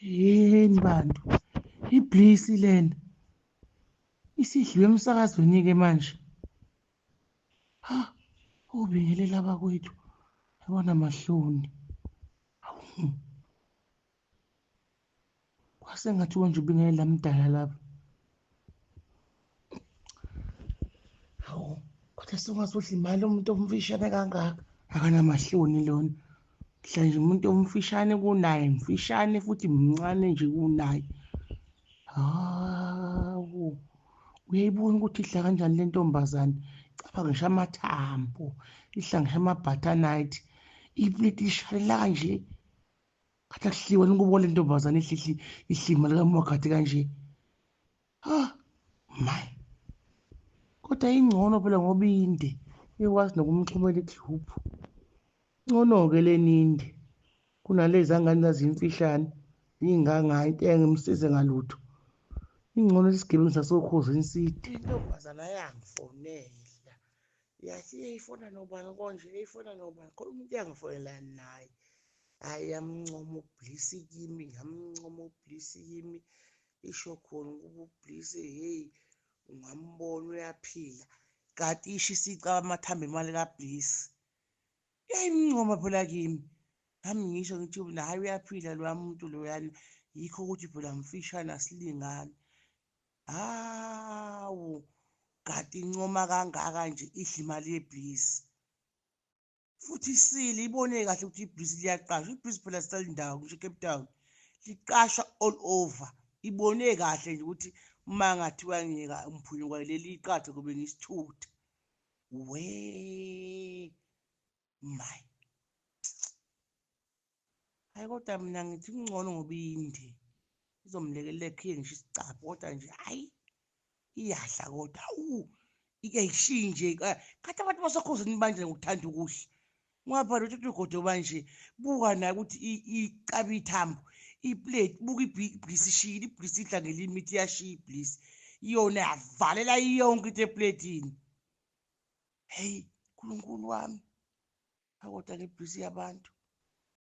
Yeni bantu, iBliss lena isidliwe emsakazweni-ke manje. Ha, ubingelela abakwethu, yabona mahloni. Hawu. Kwasengathi manje ubingelela mdala lapha. Hawu, kodwa sewungazodla imali umuntu omfishane kangaka. Akanamahloni lona. Mhla nje umuntu omfishane kunaye, mfishane futhi mncane nje kunaye. Hawu, uyayibona ukuthi idla kanjani le ntombazane. Icapha ngisho amathambo, idla ngisho ama-butternut. Ipleti ishalela kanje. Kathi akuhliwa nikubo le ntombazane ihlihli ihlima likamogadi kanje. Ha, my. Kodwa ingcono phela ngoba inde. Ikwazi nokumxhumela igluphu. Ngcono-ke leninde kunalezi angane zazimfishane ingangayo into engimsize ngalutho. Ingcono isigebengu sasokhozini side. Intombazana yangifonela yathi eyifona nobani konje eyifona nobani khona umuntu yangifonela naye. Hhayi yamncoma uBliss kimi, yamncoma uBliss kimi. Isho khona ukuba uBliss hheyi ungambona uyaphila. Kanti isho isicaba amathambo imali kaBliss. Yayimncoma phela kimi. Nami ngisho ngithi mina hhayi uyaphila loya muntu loyana, yikho ukuthi phela mfishane asilingani. Hawu, kanti incoma kangaka nje idla imali yeBliss. Futhi isile ibone kahle ukuthi iBliss liyaqashwa. IBliss phela sisalindawo ngisho eCape Town. Liqashwa all over. Ibone kahle nje ukuthi uma ngathiwa ngiyeka ngiphunyukwa leli iqatha kube ngisithutha. We my. Hayi kodwa mina ngithi kungcono ngoba inde. Izomlekelela ekhiye ngisho isicabha kodwa nje hayi iyadla kodwa. Hawu ike ishintshe. Khathi abantu basokhozini banje ngokuthanda ukudla. Ngoba phela uthi ugodo manje buka naye ukuthi icaba ithambo iplate buka iBliss ishiyile iBliss idla ngelimithi iyashiya iBliss iyona yavalela yonke into epletini. Hey Nkulunkulu wami, akodwa le Bliss yabantu.